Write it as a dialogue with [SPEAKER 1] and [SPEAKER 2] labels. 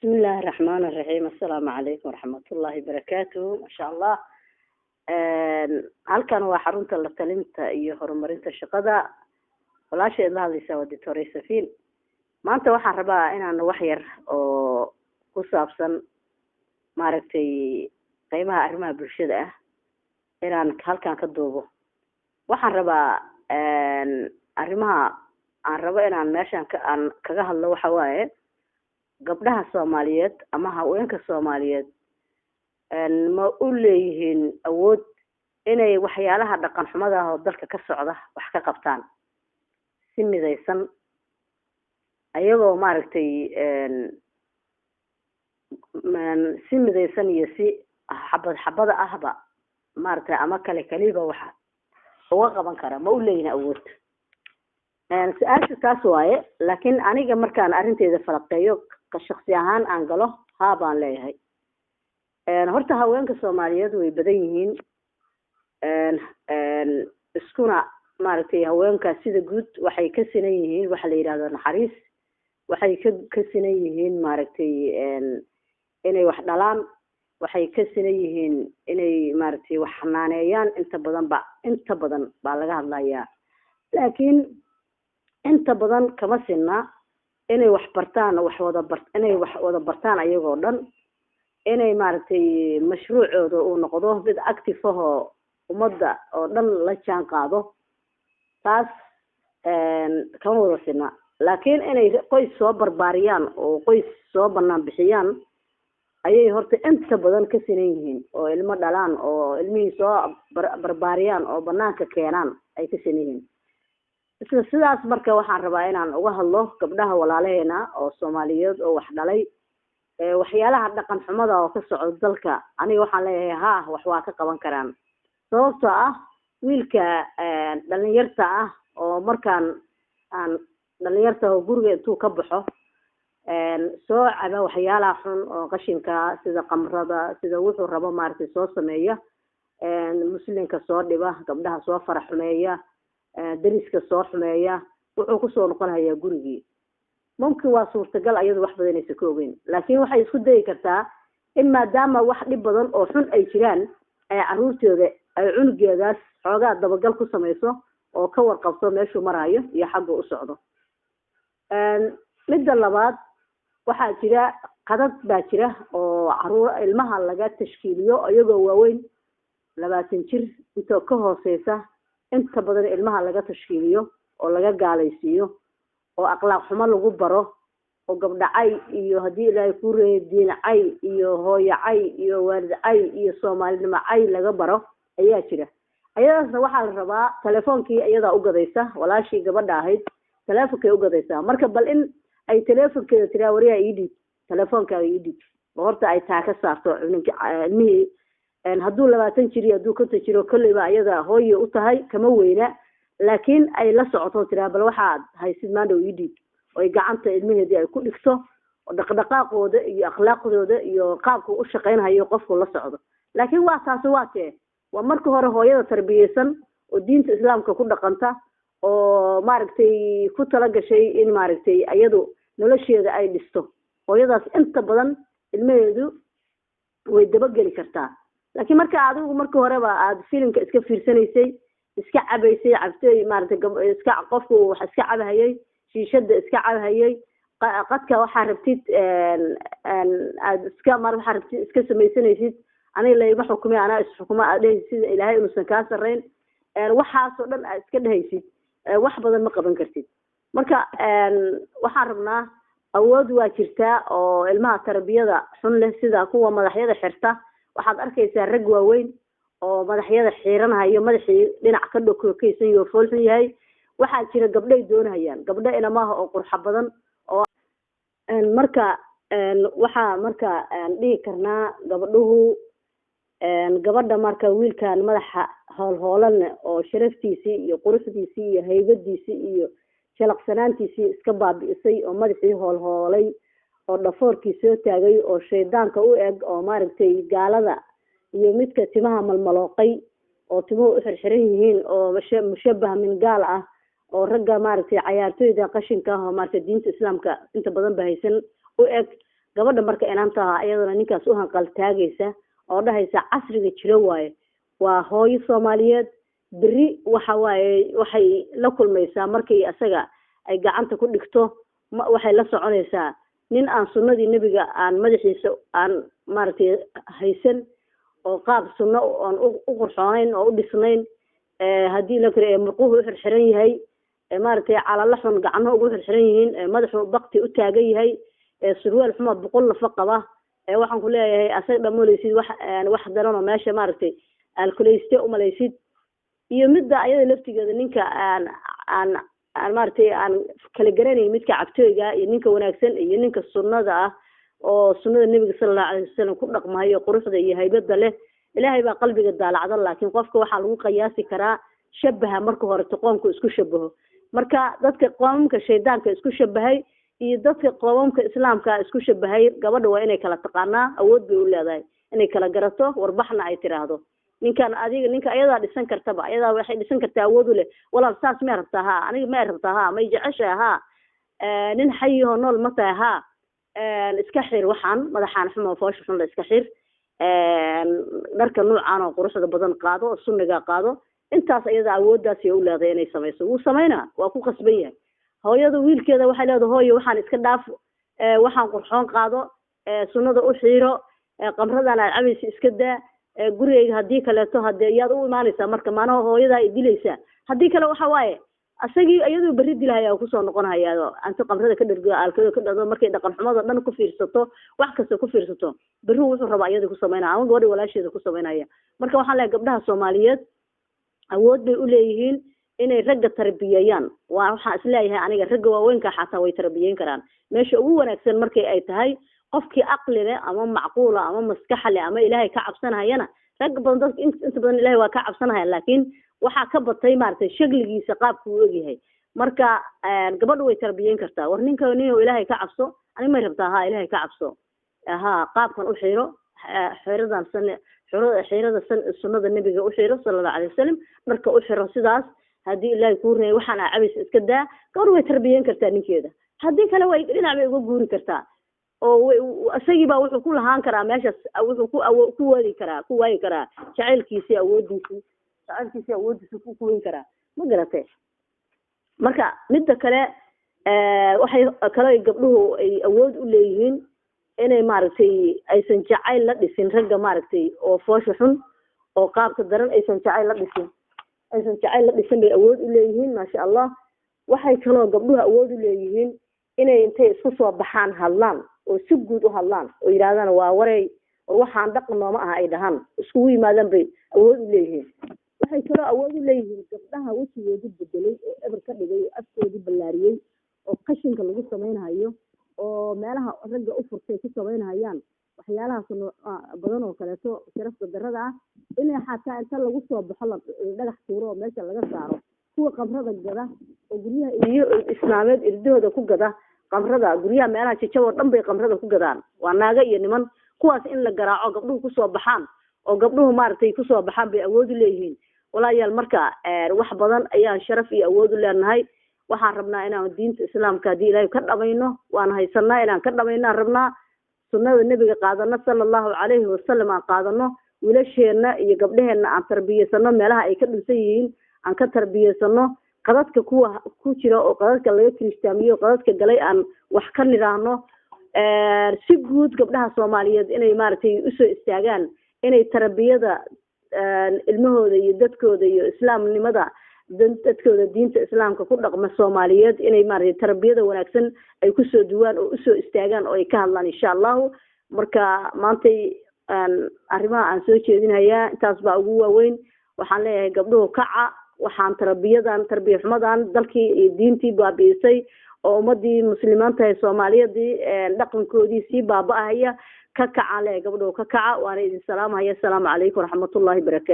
[SPEAKER 1] بسم الله الرحمن الرحيم. السلام عليكم ورحمة الله وبركاته. ما شاء الله. Halkan waa xarunta la talinta iyo horumarinta shaqada. Walaasha idla hadlaysaa waa Doctor Safiin. Maanta waxaan rabaa inaan wax yar oo ku saabsan, maaragtay, qeybaha arrimaha bulshada ah inaan halkan ka duubo. Waxaan rabaa, arrimaha aan rabo inaan meeshan ka aan kaga hadlo waxa waaye gabdhaha Soomaaliyeed ama haweenka Soomaaliyeed ma u leeyihiin awood inay waxyaalaha dhaqan xumada ah oo dalka ka socda wax ka qabtaan si midaysan, ayagoo, maaragtay, si midaysan iyo si xabad xabada ahba, maaragtay, ama kale kaliba wax uga qaban kara? Ma u leeyihiin awood? Su-aasha taas waaye. Laakiin aniga markaan arrinteeda falaqeeyo, shaksi ahaan aan galo, haa baan leeyahay. Horta haweenka Soomaaliyeed way badan yihiin, iskuna, maaragtay, haweenka sida guud waxay ka sinan yihiin waxa la yidhahdo naxariis, waxay ka sinan yihiin, maaragtay, inay wax dhalaan, waxay ka sinan yihiin inay, maaragtay, wax xanaaneeyaan. Inta badan ba, inta badan baa laga hadlayaa, laakiin inta badan kama sinna inay wax bartaan, wax wada bar inay wax wada bartaan ayagoo dhan, inay, maaragtay, mashruucooda uu noqdo mid active ahoo ummadda oo dhan la jaan qaado. Taas kama wada sinna. Laakiin inay qoys soo barbaariyaan oo qoys soo banaan bixiyaan ayay horta inta badan ka sinan yihiin, oo ilmo dhalaan oo ilmihii soo barbaariyaan oo banaanka keenaan ay ka sinan yihiin. Isla sidaas marka waxaan rabaa inaan uga hadlo gabdhaha walaalaheena oo Soomaaliyeed oo wax dhalay, waxyaalaha dhaqan xumada oo ka socda dalka. Aniga waxaan leeyahay haa, wax waa ka qaban karaan, sababtoo ah wiilka dhalinyarta ah oo markaan aan dhalinyarta oo guriga intuu ka baxo soo caba waxyaalaha xun oo qashinka, sida qamrada, sida wuxuu rabo, maaragtay, soo sameeya, muslimka soo dhiba, gabdhaha soo fara xumeeya, dariska soo xumeeya, wuxuu kusoo noqonayaa gurigii. Mumkin waa suurtagal ayadu wax badan aysan ka ogeyn, laakiin waxay isku dayi kartaa in maadaama wax dhib badan oo xun ay jiraan, ay caruurtooda, ay cunugeedaas xoogaa dabagal ku samayso oo ka warqabto meeshuu maraayo iyo xagga u socdo. Midda labaad, waxaa jira qadad baa jira oo caruur ilmaha laga tashkiiliyo iyagoo waaweyn, 20 jir inta ka hooseysa. Inta badan ilmaha laga tashkiiliyo oo laga gaalaysiiyo oo akhlaaq xumo lagu baro oo gabdhacay iyo, haddii Ilaahay kuu reeyay, diin cay iyo hooyo cay iyo waalid cay iyo Soomaalinimo cay laga baro ayaa jira. Ayadaasna waxaa la rabaa telefoonkii iyadaa ugadaysa, walaashii gabadha ahayd teleefonkay ugadaysaa. Marka bal in ay teleefonkeeda tiraa, "Wariyaa, ii dhiib telefoonkaaga, ii dhiib," oo horta ay taa ka saarto cunugii, ilmihii. Hadduu 20 jir iyo hadduu 50 jiro, kolleyba iyada hooye u tahay, kama weyna, laakiin ay la socoto, tiraa, "Bal waxaad haysid maandhow ii dhiib," oo ay gacanta ilmaheedii ay ku dhigto oo dhaqdhaqaaqooda iyo akhlaaqdooda iyo qaabka u shaqaynhayo qofku la socdo. Laakiin waa taasi, waa tee, waa marka hore hooyada tarbiyeysan oo diinta Islaamka ku dhaqanta oo, maaragtay, ku tala gashay in, maaragtay, iyadu nolosheeda ay dhisto. Hooyadaas inta badan ilmaheedu way dabageli kartaa. Laakiin marka adigu marka horeba aada filimka iska fiirsanaysay, iska cabaysay, cabtay, maaragtay, iska qofku wax iska cabahayay, shiishada iska cabahayay, qadka waxaa rabtid aad iska mar waxaa rabtid iska samaysanaysid, "Aniga layma xukumay, anaa isxukuma," aad dhehaysid, Ilaahay inuusan kaa sarreyn, waxaasoo dhan aad iska dhehaysid, wax badan ma qaban kartid. Marka waxaan rabnaa, awood waa jirtaa oo ilmaha tarbiyada xun leh, sida kuwa madaxyada xirta. Waxaad arkaysaa rag waaweyn oo madaxyada xiiranhayo, madaxii dhinac ka dhokokeysan yaho, foolxun yahay. Waxaa jira gabdhay doonahayaan, gabdho inamaha oo qurxa badan oo. Marka waxaa marka dhihi karnaa gabdhuhu, gabadha marka wiilkan madaxa hoolhoolan oo sharaftiisii iyo quruxdiisii iyo haybadiisii iyo jalaqsanaantiisii iska baabi'isay, oo madaxii hoolhoolay oo dhafoorkii soo taagay oo shaydaanka u eg oo, maaragtay, gaalada, iyo midka timaha malmalooqay oo timuhu u xirxiran yihiin oo mushabah min gaal ah, oo ragga, maaragtay, cayaartooyda qashinka ah oo, maaragtay, diinta Islaamka inta badan ba haysan u eg. Gabadha marka inantaha iyadana ninkaas u hanqaltaagaysa oo dhahaysa casriga jiro waaye, waa hooyo Soomaaliyeed. Beri waxa waaye waxay la kulmaysaa markay asaga ay gacanta ku dhigto, waxay la soconaysaa nin aan sunnadii nebiga aan madaxiisa aan maaragtay haysan, oo qaab sunno oon u qurxoonayn oo u dhisnayn, haddii la kale murquhu u xirxiran yahay, maaragtay calala xun gacmaha ugu xirxiran yihiin, madaxu bakti u taagan yahay, surwaal xuma 100 lafa qaba. Waxaan ku leeyahay asaga dhamooleysid wax daran oo meesha maaragtay alkuleyste umalaysid. Iyo midda ayada laftigeeda ninka aan aan aan maaragtay aan kala garanayn midka cabtooyga iyo ninka wanaagsan iyo ninka sunnada ah oo sunnada nebiga sala allahu alayhi wasalam ku dhaqmayo, quruxda iyo haybada leh. Ilaahay baa qalbiga daalacda, laakiin qofka waxaa lagu qiyaasi karaa shabaha marka hore qoomku isku shabaho. Marka dadka qoomamka shaydaanka isku shabahay iyo dadka qoomamka islaamka isku shabahay, gabadha waa inay kala taqaanaa, awood bay u leedahay inay kala garato, warbaxna ay tiraahdo ninkan adiga ninka ayadaa dhisan kartaba, ayadaa waxay dhisan kartaa awood u leh. Walaal saas may rabtaa? Haa. Aniga may rabtaa? Haa. May jeceshahay? Haa. Nin xayihoo nool ma tahay? Haa. Iska xir waxaan madaxaan xumo foosha xun la iska xir, dharka nuucaan oo quruxda badan qaado oo sunniga qaado. Intaas iyada awooddaas ay u leedahay inay samayso, wuu samaynaa, waa ku qasban yahay. Hooyada wiilkeeda waxay leedahay hooyo waxaan iska dhaaf, waxaan qurxoon qaado, sunnada u xiiro, qamradan aad cabaysa iska daa, gurigayga haddii kaleeto hadee yaad u imaanaysaa marka maanaha hooyadaa ay dilaysaa, haddii kale waxa waaye asagii iyadoo berri dilahaya kusoo noqon hayaa anti qamrada ka dhergo, aalkada ka dhado. Markay dhaqan xumada dhan ku fiirsato, wax kasta ku fiirsato, berri wuxuu rabaa iyada ku samaynaya ama gabadha walaasheeda ku samaynaya. Marka waxaan leeyahay gabdhaha Soomaaliyeed awood bay u leeyihiin inay ragga tarbiyeeyaan. Waa waxaan isleeyahay aniga ragga waaweynka xataa way tarbiyeyn karaan meesha ugu wanaagsan markay ay tahay qofkii aqli leh ama macquula ama maskax leh ama Ilaahay ka cabsanayana. Rag badan dadka inta badan Ilaahay waa ka cabsanaya, laakiin waxaa ka batay maaragtay shagligiisa qaabku uu ogyahay. Marka gabadhu way tarbiyeyn kartaa. War ninka nin Ilaahay ka cabso, aniga may rabtaa? Haa. Ilaahay ka cabso, haa. Qaabkan u xiro, xiradan san xirada san sunnada nebiga u xiro sala allahu alayhi wasalam, dharka u xiro sidaas, haddii Ilaahay kuu reeyay waxaan aa cabaysa iska daa. Gabadhu way tarbiyeyn kartaa ninkeeda, haddii kale way dhinac bay uga guuri kartaa oo isagii baa wuxuu ku lahaan karaa meeshaas, wuxuu ku awo ku waadi karaa, ku waayi karaa jacaylkiisii awoodiisii, jacaylkiisii awoodiisi ku weyn karaa, ma garatay? Marka midda kale waxay kale gabdhuhu ay awood u leeyihiin inay maaragtay aysan jacayl la dhisin ragga maaragtay oo foosha xun oo qaabka daran, aysan jacayl la dhisin, aysan jacayl la dhisin bay awood u leeyihiin, maasha Allah. Waxay kaloo gabdhuhu awood u leeyihiin inay intay isku soo baxaan hadlaan oo si guud u hadlaan oo yidhahdaan waa wareey, war waxaan dhaqan nooma aha, ay dhahaan, iskugu yimaadaan bay awood u leeyihiin. Waxay kaloo awood u leeyihiin gabdhaha wejigoodii bedelay oo eber ka dhigay oo afkoodii ballaariyey oo qashinka lagu samaynhayo oo meelaha ragga u furtay ku samaynhayaan waxyaalahaas badan oo kaleeto sharafta darrada ah, inay xataa inta lagu soo baxo la dhagax tuuro oo meesha laga saaro. Kuwa qamrada gada oo guryaha iyo islaameed irdahooda ku gada qamrada, guryaha meelaha jajaboo dhan bay qamrada ku gadaan, waa naago iyo niman. Kuwaas in la garaaco, gabdhuhu kusoo baxaan oo gabdhuhu maaragtay kusoo baxaan bay awood u leeyihiin. Walaayaal, marka wax badan ayaan sharaf iyo awood u leenahay. Waxaan rabnaa inaan diinta islaamka haddii Ilaahay ka dhamayno, waan haysanaa inaan ka dhamaynaan rabnaa, sunnada nebiga qaadano sala allahu calayhi wasalam aan qaadano, wiilasheenna iyo gabdhaheenna aan tarbiyeysano, meelaha ay ka dhunsan yihiin aan ka tarbiyeysano, qadadka kuwa ku jira oo qadadka laga kiristaamiyo qadadka galay aan wax ka nidhaahno. Si guud gabdhaha Soomaaliyeed inay maaragtay usoo istaagaan inay tarbiyada ilmahooda iyo dadkooda iyo islaamnimada dadkooda diinta islaamka ku dhaqma Soomaaliyeed inay maaragtay tarbiyada wanaagsan ay kusoo duwaan oo usoo istaagaan oo ay ka hadlaan insha Allahu. Marka maantay arrimaha aan soo jeedinhayaa intaas baa ugu waaweyn. Waxaan leeyahay gabdhuhu kaca, waxaan tarbiyadan tarbiya xumadan dalkii iyo diintii baabi'isay oo ummadii muslimiinta ee Soomaaliyadii dhaqankoodii sii baaba'ahaya, ka kacaan leeyahay gabdhuhu, ka kaca. Waana idin salaamahaya. Asalaamu calaykum waraxmatullaahi barakaatu.